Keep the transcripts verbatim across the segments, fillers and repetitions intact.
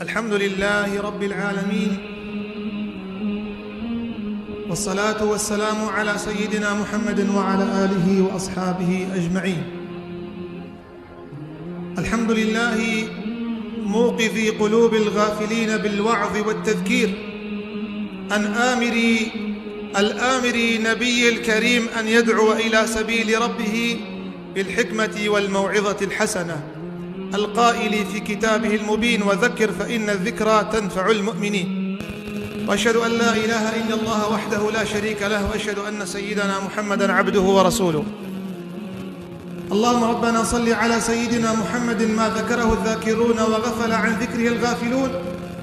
الحمد لله رب العالمين، والصلاة والسلام على سيدنا محمد وعلى آله وأصحابه أجمعين. الحمد لله موقظ قلوب الغافلين بالوعظ والتذكير، الآمر، الآمر نبي الكريم أن يدعو إلى سبيل ربه بالحكمة والموعظة الحسنة، القائل في كتابه المبين: "وذكر فإن الذكرى تنفع المؤمنين". وأشهد أن لا إله إلا الله وحده لا شريك له، وأشهد أن سيدنا محمدا عبده ورسوله. اللهم ربنا صل على سيدنا محمد ما ذكره الذاكرون وغفل عن ذكره الغافلون،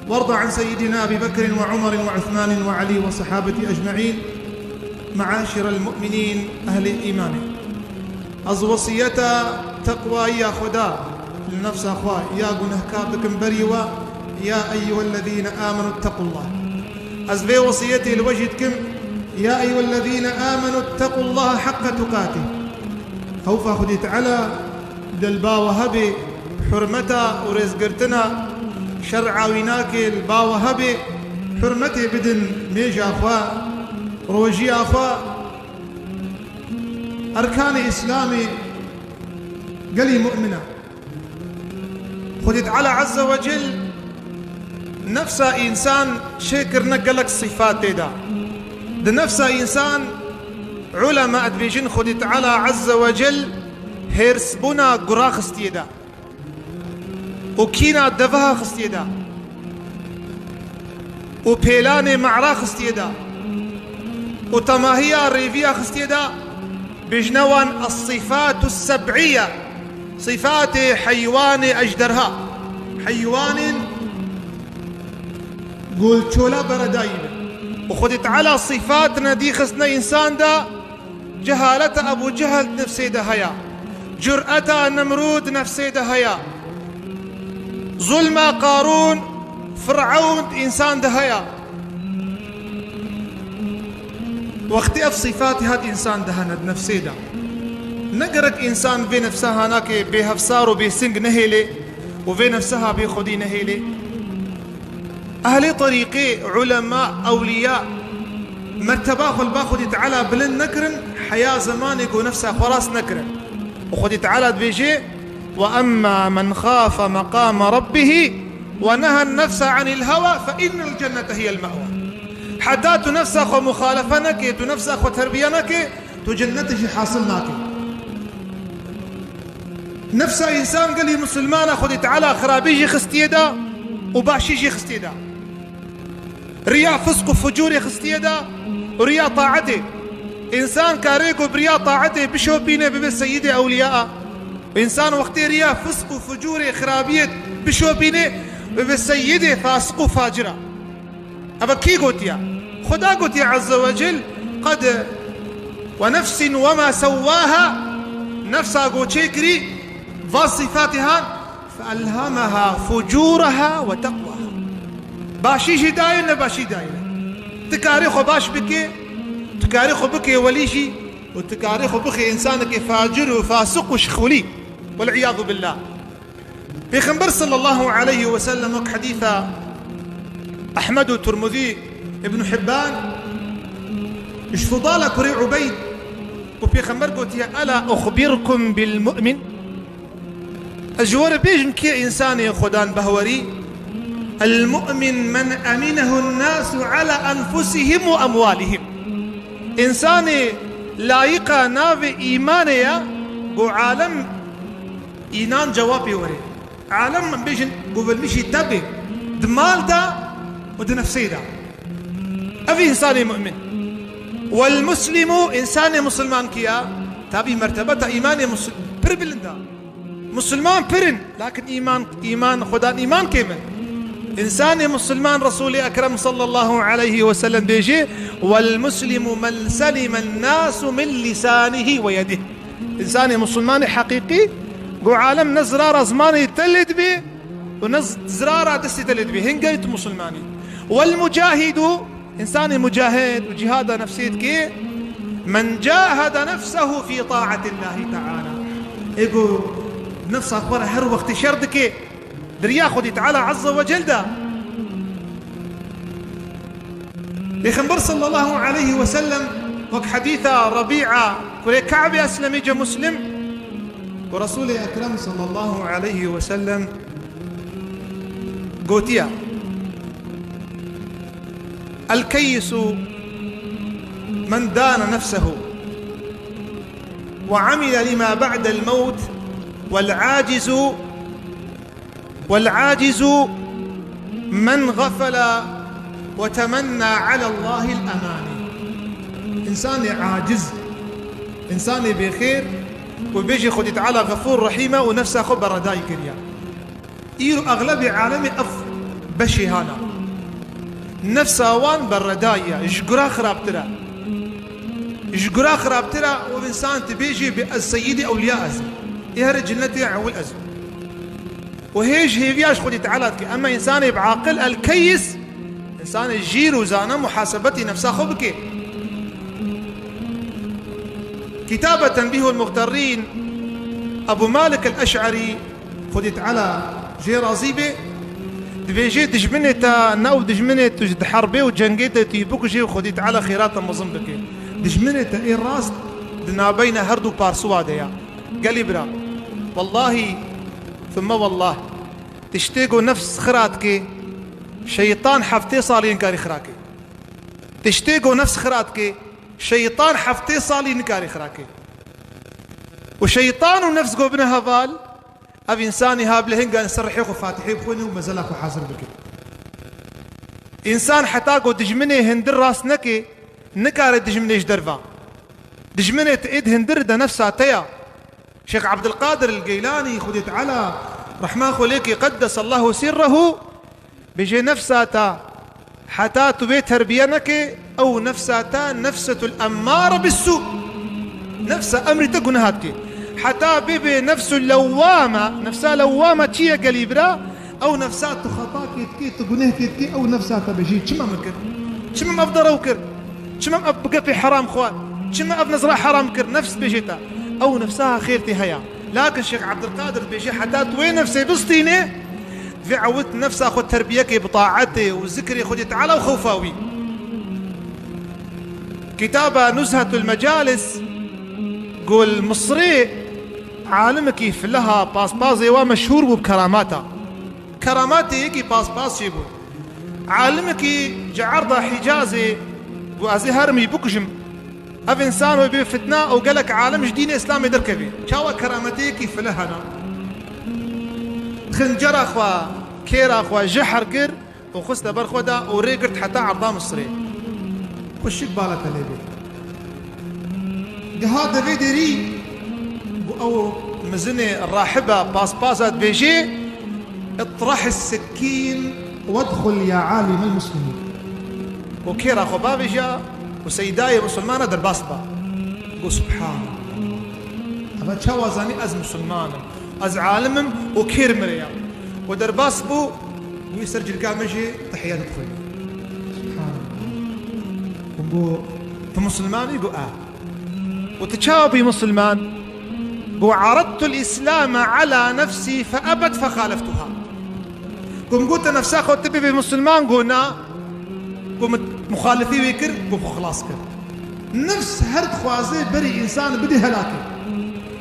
وارض عن سيدنا أبي بكر وعمر وعثمان وعلي والصحابة أجمعين. معاشر المؤمنين أهل الإيمان. Ez wesiyeta teqwayî ya Xweda li nefsa xwe ya gunehkar dikim berî we, ya eyyuhellezîne âmenû ttequllah. Ez vê wesiyetê li we jî dikim, ya eyyuhellezîne âmenû ttequllaha heqqa tukatih. Hewfa Xwedî Teala di li ba we hebe, hurmeta û rêzgirtina şer'a wî nake, li ba we hebe, hurmetê bidin mêja xwe, rojiya xwe, erkanê Îslamê gelî mu'mina. Xwedî Teala Azze ve Cel nefsa însan çêkirine gelek sifat tê de. Di nefsa însan, ulema dibêjin, Xwedî Teala Azze ve Cel hêrsbûna gura xistiye de û kîna deveha xistiye de û pêlanê me'ra xistiye de û temahiya rêviya xistiye de, bêjne wan es-sifatu seb'iyye, sifatê heywanê ejderha, heywanên ku li çola beredayî be. Û Xwedî Teala sifat nedî xistine însan de, cehaleta Ebû Cehel di nefsê de heye, cureta Nemrûd di nefsê de heye, zulma Qarûn, Firewn di însan de heye. Wextê ev sîfatî hat însan de hene di nefsê de, ne gerek însan vê nefseha nake bêhevsar û bêsing nehêlê û vê nefseha bêxwedî nehêlê. Ehlê terîqê, ulema, ewliya, merteba xwe li ba Xwedî Teala bilind nekirin, heya zemanê ku nefsa xwe rast nekirin. Û Xwedî Teala dibêje: "Ve emmâ men xafe meqame rabbihî ve nehen nefse anil hewâ fe innel cennete hiyel me'wâ." Heta tu nefsa xwe muxalefe neke, tu nefsa xwe terbiye neke, tu cennetê jî hasil nake. Nefsa însan gelî misilmana Xwedî Teala xirabî jî xistiye de û başî jî xistiye de. Riya fisk û fucûrê xistiye de û riya taetê. Însan karê ku bi riya taetê bişopîne bibe seyidê ewliya. Însan wextê riya fisk û fucûrê xirabiyê bişopîne bibe seyidê fasiq û facira. Eva kî gotiya? Xuda gotiya Azze ve Cel: "Qed ve nefsin ve ma sewwâha." Nefsa ku çêkirî, va sîfatê han, "Fe elhemeha fucûreha ve teqwâha." Başî jî dayê, nebaşî dayê. Tu karê xwe baş bike, tu karê xwe bike welî jî û tu karê xwe bixe însanekê facir û fasiq û şixulî. Wel'iyâzu billâh. Pêxember sallallahu aleyhi ve sellem wek hedîsa Ehmed û Tirmizî, Ibn Hibban, ji Fudala kurê Ubeyd û Pêxember gotiye: "Ela uxbirkum bil mu'min?" Ez ji we re bêjim kê însanê Xudan behwerî? "El mu'min men eminehun nasu ala enfusihim ve emwalihim." Însanê layiqa navê îmanê ye, ku alem înan cewabê were. Alem bêjin ku vilmişî tebê, di mal de û di nefsê de. Ev însanê mu'min. Wel muslimu, însanê musulman kî ya? Tabî mertebeta îmanê musul-, pir bilind e. Musulman pir in, lakin îman, îman, Xudan îman kêm e. Însanê musulman, Resûlê Ekrem sallallahu aleyhi ve sellem bêjê: "Wel muslimu men selimen nasu min lisanihi ve yedih." Însanê musulmanê heqîqî, ku alem ne zirara zimanê te lê dibe û ne z-, zirara destê te lê dibe. Hingeyî tu musulman î. Wel mucahidu, însanê mucahid û cihada nefsê dike, men cahada nefsehu fî taatillahi teala. Ê ku nefsa xwe re her wextê şer dike, Di riya Xwedî Teala Azze ve Cel de. Pêxember sallallahu aleyhi ve sellem wek hedîsa Rebî'a kurê Ka'bê Eslemî ce Muslim, ku Resûlê Ekrem sallallahu aleyhi ve sellem gotiye: "الكيس من دان نفسه وعمل لما بعد الموت، والعاجز، والعاجز من غفل وتمنى على الله الأماني." Însanê aciz, însanê bêxêr, ku bêjê Xwedî Teala Xefûr Rehîm e û nefsa xwe beredayî kiriye. Îro exlebê alemê ev beşê hana. Nefsa wan berredayî ye, ji gura xirabtir e. Ji gura xirabtir e, û însan dibêjê bê ez seyîdê ewliya ez im. Ê here cinnetê ewil ez im. Û hêj hêviya ji Xwedî Teala dike. Ema însanê bi aqil, el-keyis, însanê jîr û zana muhasebetî nefsa xwe bike. Kitaba Tenbîhul Muxterrîn, Ebu Malik el-Eş'erî, Xwedî Teala jê razî be, dibêje, dijminê te ne ew dijminê tu ji di herbê û cengê de tu yî bikujê û Xwedî Teala xêra te mezin bike. Dijminê te ê rast di nabeyna her du parsuwa de ya. Gelî bira, wellahî, thumme wellah, tiştê ku nefs xira dike, şeytan heftê salî nikarî xira ke. Tiştê ku nefs xira dike, şeytan heftê salî nikarî xira ke. Û şeytan û nefs ku bine heval, ev însanî ha bi lehingan ser rihê xwe Fatihê bixwîne û mezela xwe hazir bike. Însan heta ku dijminê hindir rast neke, nikare dijminê ji derva. Dijminê te ê di hindir de nefsa te ya. Şêx Ebdulqadir el-Geylanî, Xwedê Teala rehma xwe lê ke, qeddesallahu sirrehu, bêje, nefsa te heta tu wê terbiye neke, ew nefsa te nefsetul emmare bissû. Nefsa emrî te guneha dike. Heta bibe nefsul lewwame, nefsa lewwame çi ye gelî bira? Ew nefsa tu xetakê dike, tu gunehkê dike, ew nefsa te bêjî, çima min kir? Çima min ev derew kir? Çima min ev bi gepê heram xwar? Çima min ev nezra heram kir? Nefs bêjê te. Ew nefsa xêr tê heya. Lakin Şêx Ebdulqadir dibêje, heta tu wê nefsê bistînê, divê ewil nefsa xwe terbiyekê bi taetê û zikrê Xwedê Teala û xewfa wî. Kitaba Nuzhatul Mecalis, gol Misrê alimekî fileha paspazê wa meşhûr bû bi keramata. Kerametê yekî paspas jê bû. Alimekî ji erda Hicazê bû, ez ê herim wî bikujim. Ev însan wê bê fitna û gelek alim ji dînê Îslamê derkevê. Çawa kerametê yekî file hena? Xincera xwe, kêra xwe jehr kir û xiste ber xwe da û rê girt heta erda Misirê. Xweşik bala te lê bê. Giha devê derî, got ew mizinê rahiba paspasa dibêjê, "اطرح السكين وادخل يا عالم المسلمين." Û kêra xwe bavêja û seydayê misilmana derbas ba. Got, "Subhanallah. Eva çawa zanî ez misilman im, ez alim im û kêr min rê ya." Û derbas bû, wî ser cilka min jî tehiyat dixwîne. Subhanallah. Û got, "Tu misilman î?" Got, "A." Û tu çawa bûyî misilman? Got, "عرضت الإسلام على نفسي فأبت فخالفتها." Got, "Min got te nefsa xwe tu bibî misilman?" Got, "Na." Got, "Min muxalifî wê kir, got, xwe xilas kir." Nefs her dixwaze berî însan bidê helakê.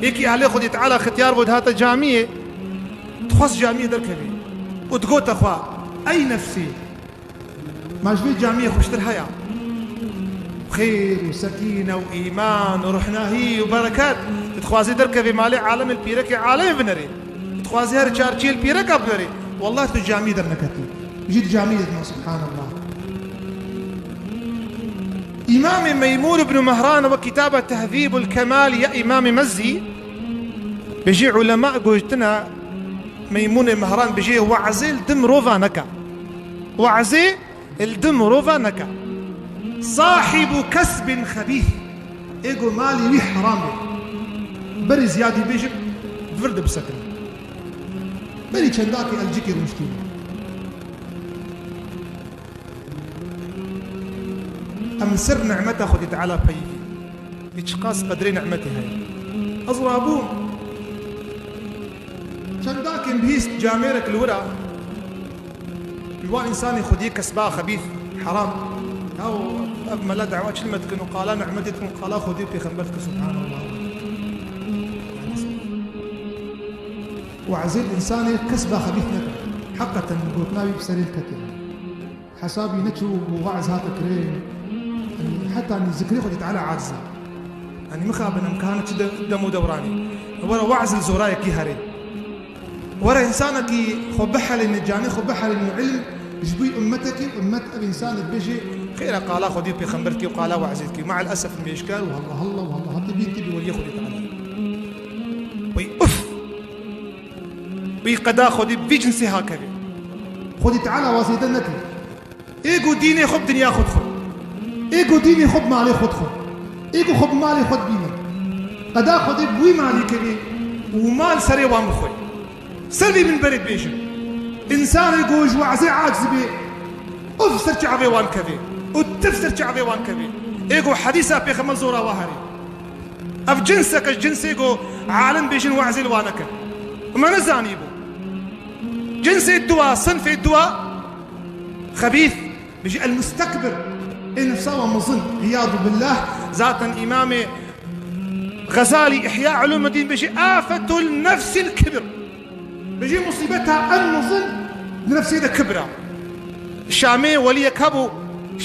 Yekî ehlê Xwedî Teala xitiyar bû, dihate camiyê, dixwest camiyê derkevî. Û digote xwe, "Ey nefsî, ma ji vê camiyê xweştir heye? Xêr û sekîne û îman û ruhnahî û bereket. Tu dixwazî derkevî malê alemê li pîrekê alemê binerê. Tu dixwazî her çarçiyê li pîreka binerê. Wallah tu camî derneketî." Jî di camî de dima, subhanallah. Îmamê Meymûn ibn Mehran wek kitaba Tehzîbul Kemal ya Îmamê Mezzî, bêjî ulema gotina Meymûnê Mehran bêjê, "We'zê li di mirova neke." We'zê li di mirova neke. "Sahibu kesbin xebîth." Ê ku malê wî heram be. Berî ziyadî bêjim, vir de bisekin. Berî çendakî elcikê rûniştî. Em ser nimeta Xwedê Teala peyivî. Ê çiqas qedrê nimetê heye. Ez rabûm. Çendakî Bihîst camêrek li wir a, ji wan însanê xwediyê kesba xebîth, heram. Yaw, ev mela dawa çilme dikin û qala nihmetê dikin, qala xwedî û pêxember dikin, subhanallah. Wezîl însanê kesba xebîth neke. Heqeten gotina wî bi serê ketiye. Hesabî neçû û we'z hate kirê. Yanî heta nî zikrê Xwedî Teala aciz e. Yanî mixabin em kahane çi de-, dem û dewranê. Were we'z li zorayekî herê. Were însanekî xwe bihelîne, canê xwe bihelîne û ilm ji bo ummetekî, ummet ev însan dibêje, xêr e qala Xwedî û pêxember dikî û qala we'zê dikî. Me'el esef mêjkar û halla halla û halla halla tê bîn tê bi weliyê Xwedî Teala. Wî uf! Wî qeda Xwedî vî cinsê hakevê. Xwedî Teala wazêde nekir. Ê ku dînê xwe bi dinya xwe dixwe. Ê ku dînê xwe bi malê xwe dixwe. Ê ku xwe bi malê xwe dibîne. Qeda Xwedê bi wî malî kevê û mal serê wan bixwe. Ser vî minberê dibêjim. Însanê ku ji we'zê aciz bê, uf ser çavê wan kevê û tif ser çavê wan kevê. Ê ku hedîsa pêxember zora wa herê. Ev cinseke ji cinsê ku alim bêjin we'zê li wan nekin. Me nizanîbû. Cinsê dua, sinfê dua, xebîth, bijî el-mustekbir, ê nefsa wa mezin, iyadu billah. Zaten Îmamê Xezalî Ihya Ulûmuddîn bijî, afetul nefsil kibir. Bijî musîbeta en mezin di nefsê de kibir a. Şamê weliyek hebû,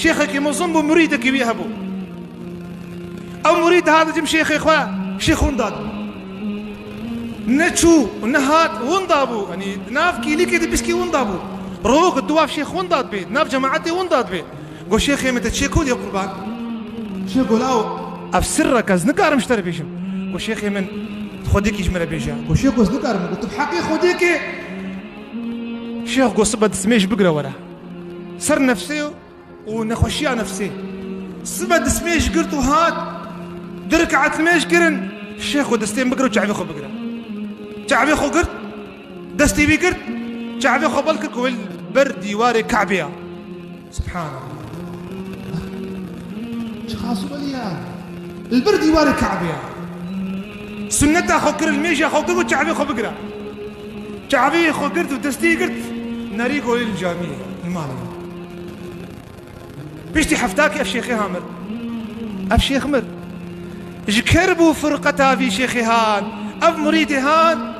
şêxekî mezin bû, murîdekî wî hebû. Ew murîd hat dicim şêxê xwe, şêx winda dibû. Neçû, nehat, winda bû. Yanî di nav kîlîkê de bişkî winda bû. Rok di nav şêx winda dibê, di nav cemaetê winda dibê. Go şêxê min, te çê ku diye qurban? Şêx go law, ev sirrek ez nikarim ji te re bêjim. Go şêxê min, tu Xwedêkî ji min re bêje. Go şêx go ez nikarim. Go tu bi heqê Xwedêkê. Şêx go sibe destmêj bigire were. Ser nefsê û nexweşiya nefsê. Sibe destmêj girt û hat, du rekat nimêj kirin. Şêx go destê min bigire û çavê xwe bigire. Çavê xwe girt, destê wî girt, çavê xwe bal kir ku wê li ber dîwarê Kabê ya. Subhanallah. Çi xas welî ya. Li ber dîwarê Kabê ya. Sunneta xwe kir, li mêja xwe kir û çavê xwe bigire. Çavê xwe girt û destê girt. Nerî goyê li camiyê, li malê. Piştî heftakî ev şêxê ha mir. Ev şêx mir. Ji ker bû firqeta vî şêxê han. Ev murîdê han.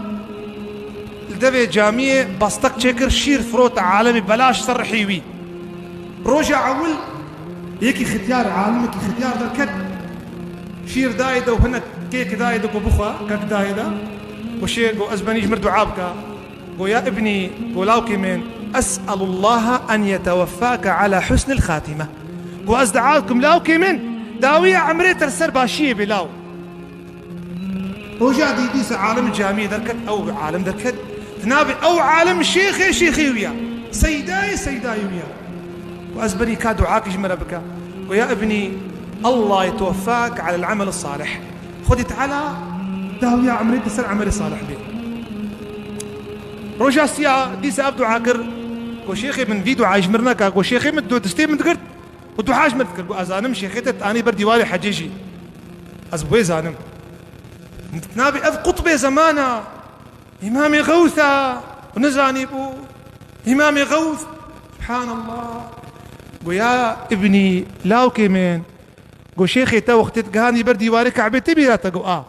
Li devê camiyê bastek çêkir, şîr firot alemê belaş ser rihî wî. Roja ewil yekî xityar, alimekî xityar derket. Şîr dayê de û hinek kêk dayê de ku bixwe, kek dayê de. Û şê got, ez benî ji mir dua bike. Got, ya ibnî, got, lawkê min, es'elullaha en yeteweffake ala husnil xatime. Got, ez dua dikim, lawkê min, dawiya emrê te li ser başiyê bê, law. Roja dî dîsa alim camiyê derket, ew alim derket. Di navê ew alim şêxê şêxê wî ya. Seydayê seydayê wî ya. Û ez berî ka duakî ji me re bike. Û ya ibnî, Allah yeteweffak alel amel salih. Xwedî Teala dawiya emrê te ser emelê salih bê. Roja siya dîsa ev dua kir. Got şêxê min vî duayê ji mir neka. Got şêxê min destê min digirt û dua ji mir dikir. Got ez zanim şêxê te tanî ber dîwarê hecê jî. Ez wê zanim. Nabê ev qutbê zemana, Îmamê Xewsa, û nizanî bû Îmamê Xews. Subhanallah. Go ya ibnî, lawkê min, go şêxê te wextê digihanî ber dîwarê Kabê te bîra te, go a.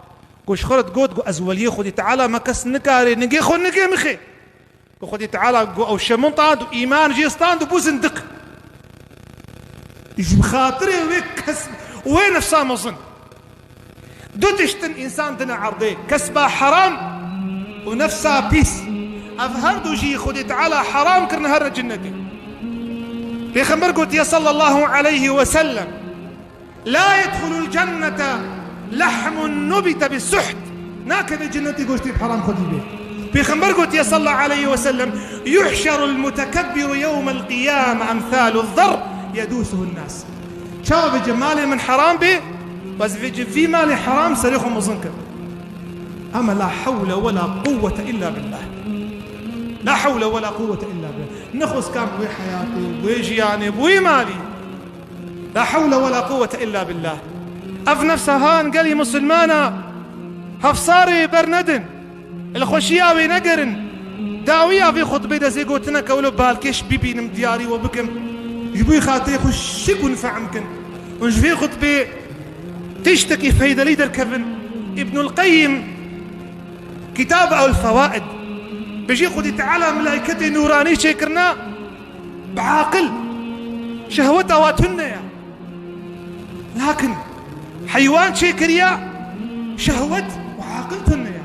Go ji xwe re digot, go ez weliyê Xwedî Teala me kes nikare nigê xwe nigê mixê. Ku Xwedî Teala got ew şemin stand û îman jê stand û bû zindiq. Ji xatirê wê kes, wê nefsa mezin. Du tiştin însan dine erdê, kesba heram û nefsa pîs. Ev her du jî Xwedî Teala heram kirine, her ne cinnetê. Pêxember gotiye sallallahu aleyhi ve sellem, "La yedhulul cennete lehmun nubite bi suht." Nakeve cennetê goştê bi heram xwedî bê. Pêxember gotiye sallallahu aleyhi ve sellem, "Yuhşerul mutekebbiru yewmel qiyame emthalu zerr yedusuhun nas." Çawa vê cemalê min heram bê, ez vê ce-, vî malê heram serê xwe mezin kir. Ama la hewle ve la quwwete illa billah. La hewle ve la quwwete illa billah. Nexweskan bi wê heyatê, bi wê jiyanê, bi wê malî. La hewle ve la quwwete illa billah. Ev nefsa han gelî musulmana hevsarê bernedin. Li xweşiya wê negerin. Dawiya vê xutbê de zê gotineke wilo balkêş bibînim, diyarî we bikim. Ji bo xatirê xwe şik hûn fehm kin. Hûn ji vê xutbê tiştekî feydelî derkevin. Îbnul Qeyyim, kitaba El Fewaid, bijî Xwedî Teala melayketê nûranî çêkirina bi aqil. Şehweta wa tune ye. Lakin heywan çêkiriya şehwet û aqil tune ye.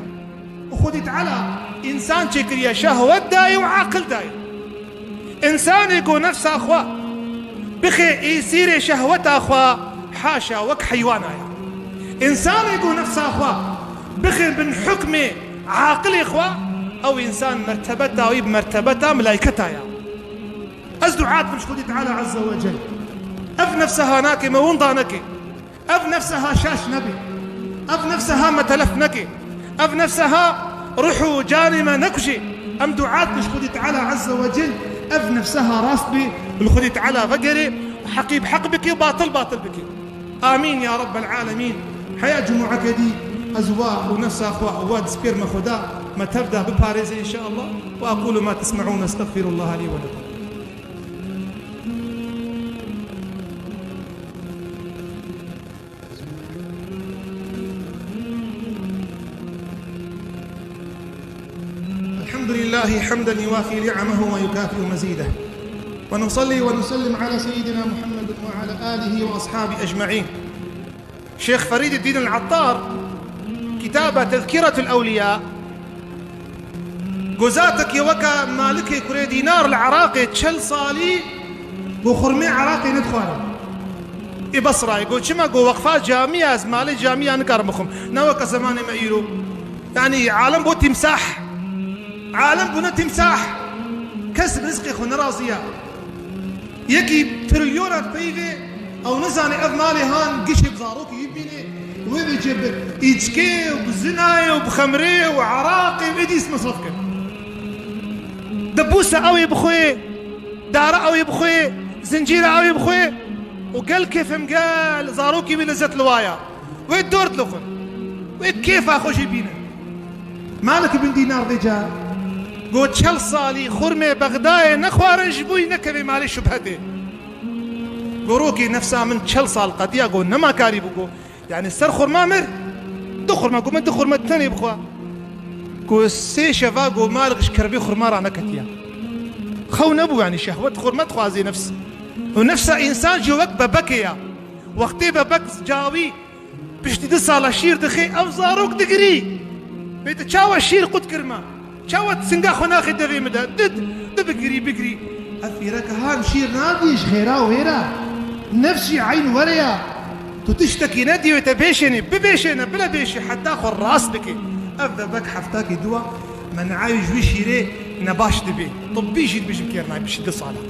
Û Xwedî Teala însan çêkiriye, şehwet daye û aqil daye. Însanê ku nefsa xwe bixe êsîrê şehweta xwe, haşa, wek heywana ye. Însanê ku nefsa xwe bixe bin hukmê aqilê xwe, ew însan mertebeta wî bi mertebeta melayketa ye. Ez dua dikim ji Xwedî Teala Azze ve Cel. Ev nefseha nake me winda neke. Ev nefseha şaş nebe. Ev nefseha me telef neke. Ev nefseha ruh û canê me nekuje. Em dua dikin ji Xwedî Teala Azze ve Cel ev nefseha rast be, li Xwedî Teala vegere û heqî bi heq bike û batil batil bike. Amîn ya Rabbel Alemîn. Heya cumueke dî ez wa û nefsa xwe û wa dispêrme Xweda, me tev de biparêze înşeallah. Ve aqulu ma tesmeûn, estexfirullaha lî ve lekum. الحمد لله حمدا يوافي نعمه ويكافئ مزيده. ونصلي ونسلم على سيدنا محمد وعلى آله وأصحابه أجمعين. Şêx Ferîdîddîn el-Ettar, kitaba Tezkîretul Ewliya, go zatekî weke Malikê kurê Dînar li Iraqê çel salî, go xurmê Iraqê nedixware. Ê Basrayê, go çima, go weqfa camiya, ez malê camiya nikarim bixwim. Ne weke zemanê me îro. Yanî alem bû timsah. Alem bûne timsah. Kes bi rizqê xwe nerazî ye. Yekî trilyonan peyvê, ew nizane ev malê han gişê bi zarokê wî bîne, wê vêce bi îçkê û bi zinayê û bi xemrê û eraqê û êdî mesref kir. Dibûse ew ê bixwe, dara ew ê bixwe, zincîra ew ê bixwe û gel kêfim gel zarokê wî lezet li waya. Wê dor dilixwin. Wê kêfa xwe jî bînin. Malik bin Dînar vêca got, çel salî xurmê Bexdayê nexwarin ji bo wî nekevê malê şubhetê. Go rokê nefsa min çel sal qediya, go nema karî bû, go, yanî ser xurma mir, du xurma, go min du xurma tenê bixwe. Go sê şeva, go Malik ji kerbê xurma ra neketiya. Xew nebû, yanî şehwet xurma dixwazê nefs. Û nefsa însan jî wek bebekê ya. Wextê bebek cawî piştî du sala şîr dixê, ev zarok digirî. Bê tu çawa şîr qut kirma? Çawa tu singa xwe naxê devê min de? Did, did bigirî, bigirî. Ev fîreke han şîr nadî ji xêra wê re. Nefs jî eyn were ya. Tu tiştekî nedî wê te bêşênê, bibêşêne, bile bêşê heta xwe rast bike. Ev bebek heftakî dua, menayê ji wî şîrê nebaş dibê. Tibbî jî dibêjin kêr nayê, piştî du sala.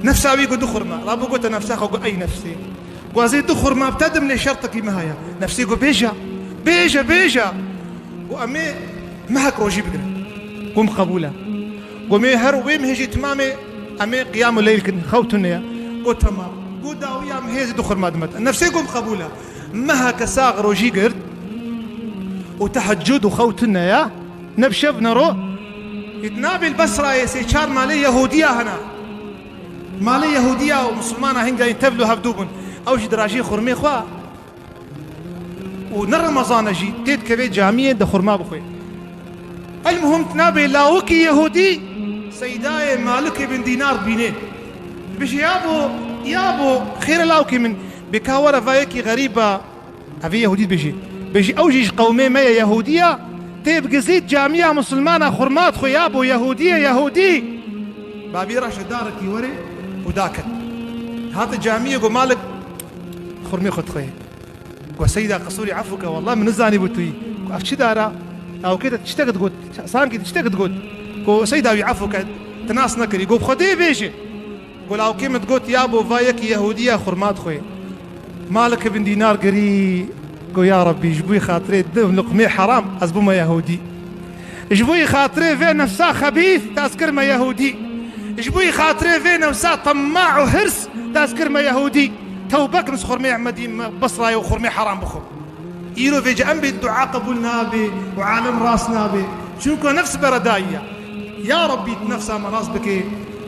Nefsa wî got du xurma. Rabû gote nefsa xwe, got, ey nefsê. Got, ez ê du xurma bi te dim, lê şertekî me heye. Nefsê got, bêje, bêje, bêje. Got, em ê mehek rojî bigirin. Got, min qebûl e. Got, em ê her wê mehê jî timamê em ê qiyam û leyl kin, xew tune ye. Got, temam. Got, dawiya em hêzî du xurma dime te. Nefsê got, min qebûl e. Meheke sax rojî girt û tehecud û xew tune ye. Ne bi şev ne ro. Ît nabê li Besrayê sê çar malê Yehûdiya hene. Malê Yehûdiya û Misilmana hingayî tev li hevdû bûn. Ew jî dirajê xurmê xwe û ne Remezan e jî tê dikeve camiyê de xurma bixwe. Elmuhim nabê lawikî Yehûdî Seydayê Malikê bin Dînar dibînê. Dibêje, yabo, yabo, xêre lawikê min, bê ka were va yekî xerîb e. Evê Yehûdî dibêjî. Bêjî, ew jî ji qewmê me ye, Yehûdî ye. Tê bi gizlî camiya Misilmana xurma dixwe, yabo Yehûdî ye, Yehûdî. Babî raşe darekî were û daket. Hate camiyê, got, Malik xurmê xwe dixwe. Got, Seyda, qisûrî efû ke, wallah min nizanî bû tu yî. Got, ev çi dara? Ew kê te tiştek digot, sankî tiştek digot. Got, Seyda, wî efû ke, tu nas nekirî. Got, bi Xwedê bêje. Got, lawkê min digot, yabo va yekî Yehûdî ye xurma dixwe. Malik ibn Dînar girî, got, ya Rebbî, ji bo xatirê du luqmê heram ez bûme Yehûdî. Ji bo xatirê vê nefsa xebîs te ez kirme Yehûdî. Ji bo xatirê vê nefsa temma û hirs te ez kirme Yehûdî. Tewbe kim, ji xurmê Ehmedî me Besrayê û xurmê heram bixwim. Îro vêce em bê dua qebûl nabe û alem rast nabe. Çunku nefs beredayî ye. Ya Rabbî, tu nefsa me rast bike.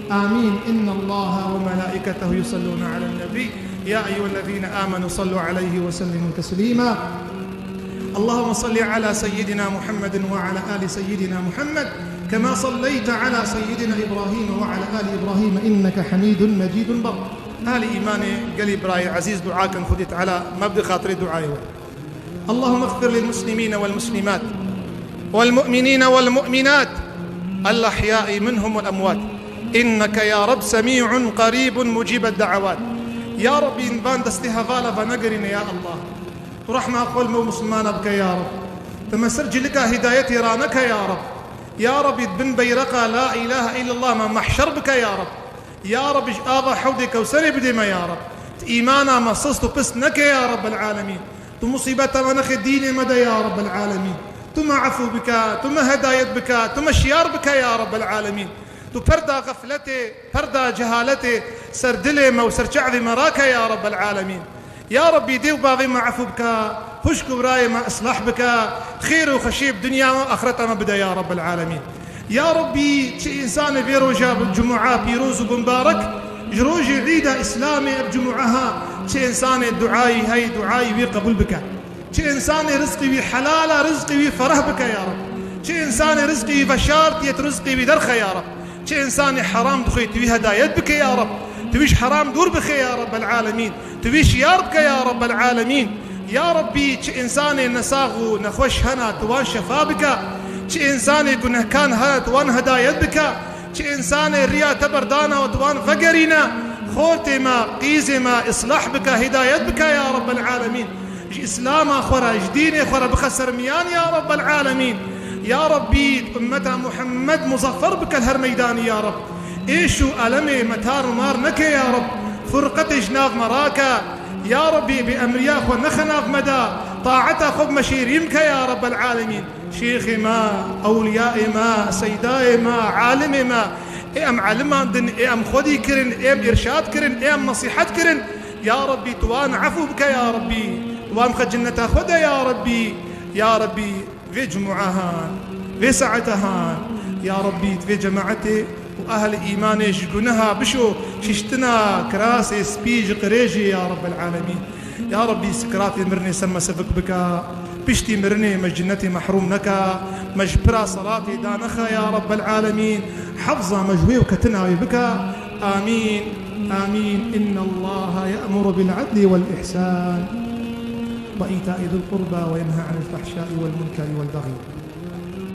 Amîn. İnnallaha ve melaiketehu yusallûne alen nebî. Ya eyyuhellezîne âmenû sallû aleyhi ve sellimû teslîmâ. اللهم صل على سيدنا محمد وعلى آل سيدنا محمد كما صليت على سيدنا إبراهيم وعلى آل إبراهيم إنك حميد مجيد. Bab. Ehlî îmanê gelî birayê ezîz dua kin Xwedê Teala me bide xatirê duayê we. اللهم اغفر للمسلمين والمسلمات والمؤمنين والمؤمنات الأحياء منهم والأموات إنك يا رب سميع قريب مجيب الدعوات. Ya Rabbî, van destê hevala venegerîne ya Allah. Tu rehma xwe li me û misilmana bike ya Rab. Tu me ser cilika hidayetê raneke ya Rab. Ya Rabbî, di bin beyreqa la îlahe îllallah me mehşer bike ya Rab. Ya Rabbî, ji ava hewdê Kewserê bidê me ya Rab. Tu îmana me sist û pist neke ya Rabbel alemîn. Tu musîbeta me nexe dînê me de ya Rabbel alemîn. Tu me efû bike, tu me hedayet bike, tu me şiyar bike ya Rabbel alemîn. Tu perda xefletê, perda cehaletê ser dilê me û ser çavê me rake ya Rabbel alemîn. Ya Rabbî, dê û bavê me efû bike, xwişk û birayê me islah bike, xêr û xweşiyê bi dinya me û axireta me bide ya Rabbel alemîn. Ya Rabbî, çi însanê vê roja cumûa pîroz û bimbarek, ji rojê Îda Îslamê ev cumûa ha, çi însanê duayî hey, duayî wî qebûl bike. Çi însanê rizqî wî helal e, rizqî wî fereh bike ya Rab. Çi însanê rizqî wî veşart yê, tu rizqî wî derxe ya Rab. Çi însanê heram dixwê, tu wî hedayet bike ya Rab. Tu wî ji heram dûr bixe ya Rabbel alemîn. Tu wî şiyar bike ya Rabbel alemîn. Ya Rabbî, çi însanê nesax û nexweş hena, tu wan şefa bike. Çi însanê gunehkan hene, tu wan hedayet bike. Çi însanê riya te berdana û tu wan vegerîne. Xortê me, qîzê me islah bike, hidayet bike ya Rabbel alemîn. Ji Îslama xwe re, ji dînê xwe re bixe ser miyan ya Rabbel alemîn. Ya Rabbî, ummeta Muhammed muzaffer bike li her meydanî ya Rab. Êş û elemê me tar û mar neke ya Rab. Furqetê ji nav me rake. Ya Rabbî, bêemriya xwe nexe nav me de. Taeta xwe bi me şêrîn bike ya Rabbel alemîn. Şêxê me, ewliyayê me, seydayê me, alimê me. Ê em elimandin, ê em xwedî kirin, ê em îrşad kirin, ê em nesîhet kirin. Ya Rabbî, tu wan efû bike ya Rabbî. Tu wan bixe cinneta xwe de ya Rabbî. Ya Rabbî, vê cumûa ha, vê saeta ha, ya Rabbî, tu vê cemaetê û ehlê îmanê ji guneha bişo, şiştina kirasê spî ji qirêjê ya Rabbel alemîn. Ya Rabbî, sikiratê mirinê ser me sivik bike, piştî mirinê me ji cinnetê mehrûm neke, me ji pira seratê danexe ya Rabbel alemîn, hefza me ji wê û ketina wê bike. Amîn, amîn. إن الله يأمر بالعدل والإحسان وإيتاء ذي القربى وينهى عن الفحشاء والمنكر والبغي